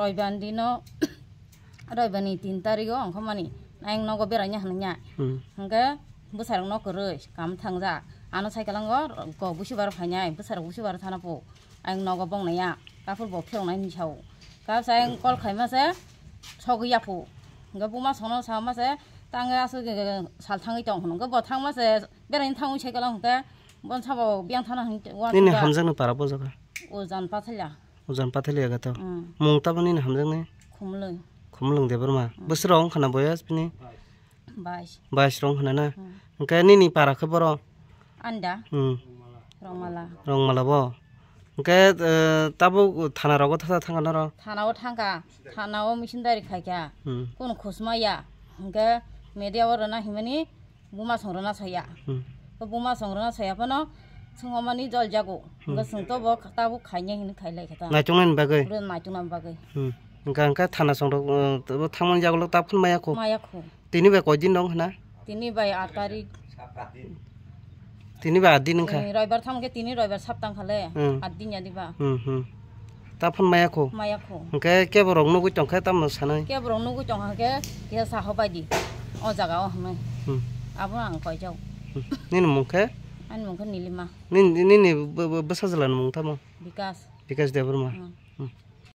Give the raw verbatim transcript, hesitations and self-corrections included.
Roibar dino, roibar ni tin tarigo ongkha mani, ayang nogo beraina hinwi ya. Hmm. Hingke bwsarok no kwrwi kam thangjak. Ano cycle ango go busi bar phainai, bwsarok busi bar thana po. Ayang nogo bong nai ya, kaphur bo phirok nai ni sao. Kap sa ayang call khai ma se, sogwi ya phu. Hingke buma sono sa ma se, tange asu ge, ge, sal thangwi tong hwnwi. Hingke bo thang ma se, beraina thangwi cycle ang hingke, bon sabo biyang thana hingke, wa Nini thangba. Hamjak ni para bo jaga? Ujan Pathalia. Ujan Pathalia ga to. Mm. Mung tabo nini hamjak ni? Khumlung. Khumlung Debbarma. Mm. Bwswk rok wngkha na boyas bini? Bais. Bais rok wngkha na na? Mm. Hingke nini para khe boro? Anda. Hmm. Rongmala. Rongmala bo. Hingke, eh, tabuk thana rogo thangkha noro? Thana o thangkha. Thana o misindari khaikha. Hmm. Kunu khusma ya. Hingke media o rwna himani buma song rwna saya. Hmm. Ko buma song rwna saya phano swngo mani jol jago. Hmm. Hingke swng to bo tabuk khaina hini khailai kha ta. Naichuknani bagwi? Ro naichukna bagwi. Hmm. Hingke, hingke thana song rok, eh, tabo thangmani jago lok tabuk phano maya kho? Maya kho. Tini bai koi din dong hwna? Tini bai aat tarik. Tini bai aat din wngkha? Eh, roibar thang khe tini roibar saptang khale. Hmm. Aat din ya diba? Hmm, hmm. Ta phone maya kho? Maya kho. Hwnkhe kebo rok nugwi tong khe tamo sanai? Kebo rok nugwi tong khe kisa saho bai di. O jaga o hwnwi. Hmm. Abo ang koi jak. Hmm. Nini mung khe? Ani mung khe Nilima. Nini, nini bw-, bw-, bwsa jwla ni mung tamo? Bikas. Bikas Debbarma. Hmm. Hmm.